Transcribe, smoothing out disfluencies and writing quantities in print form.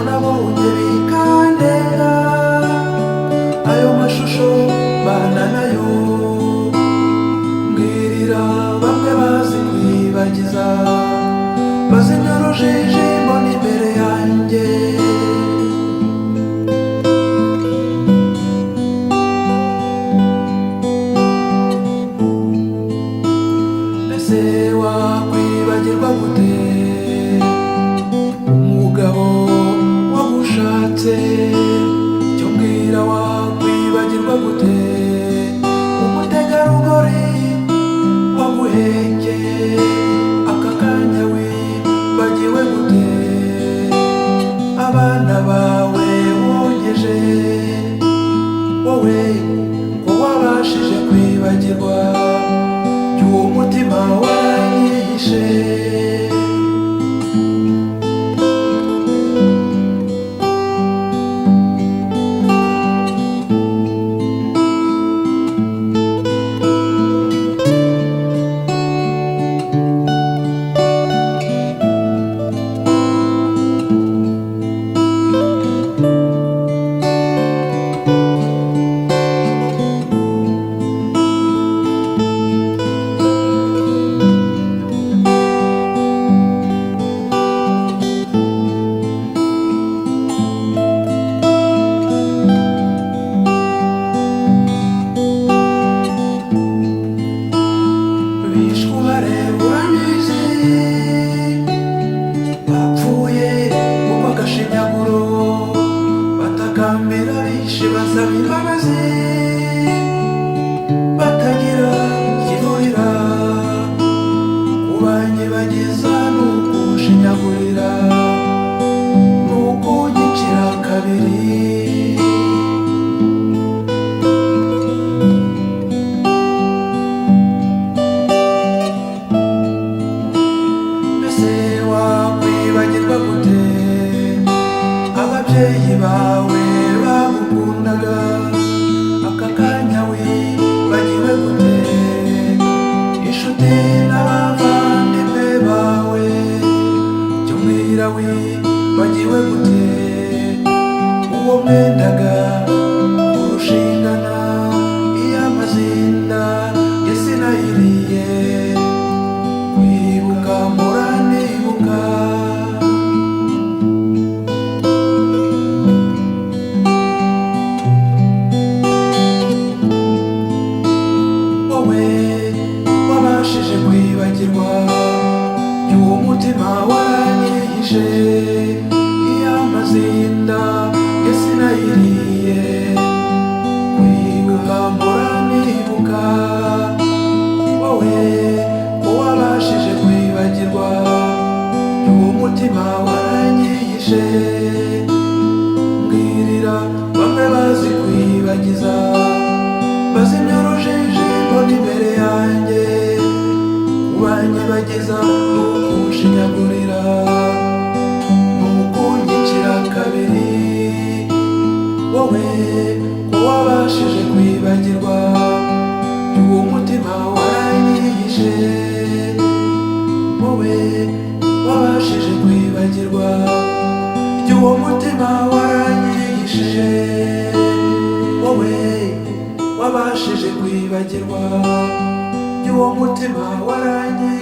Nabonye bikandera ayo mashusho bana nayo. Mbwirira bamwe bazi kwibagiza, bazimya urujijo mbona imbere yanjye. Mbese wakwibagirwa gute umugabo wagushatse? Cyo mbwira, wakwibagirwa gute umutegarugori waguhekeye? Aka kanya wibagiwe gute abana bawe wongeje? Wowe ko wabashije kwibagirwa by'uwo mutima waranyihishe. Bishwe ubareba urabizi, bapfuye kuko agashinyaguro, batakambira bishe basaba imbabazi, batagira kivurira. Kubanyibagiza ni ukushinyagurira, ni ukunyicira kabiri. Mbese wakwibagirwa gute ababyeyi bawe bagukundaga? Aka kanya wibagiwe gute inshuti n'abavandimwe bawe? Cyo mbwira, wibagiwe gute uwo mwendaga kurushingana? Iyo amazinda njye sinayiriye, kwibuka mpora nibuka. Wowe wabashije kwibagirwa y'uwo mutima waranyihishe, iyo amazinda njye sinayiriye, kwibuka mpora nibuka. Wowe wabashije kwibagirwa y'uwo mutima waranyihishe. Mbwirira bamwe bazi kwibagiza, bazimya urujijo mbona imbere yanjye. Kubanyibagiza ni ukunshinyagurira, ni ukunyicira kabiri. Wowe ko wabashije kwibagirwa y'uwo mutima waranyihishe, wowe wabashije kwibagirwa y'uwo mutima waranyihishe, wowe wabashije kwibagirwa y'uwo mutima waranyihishe.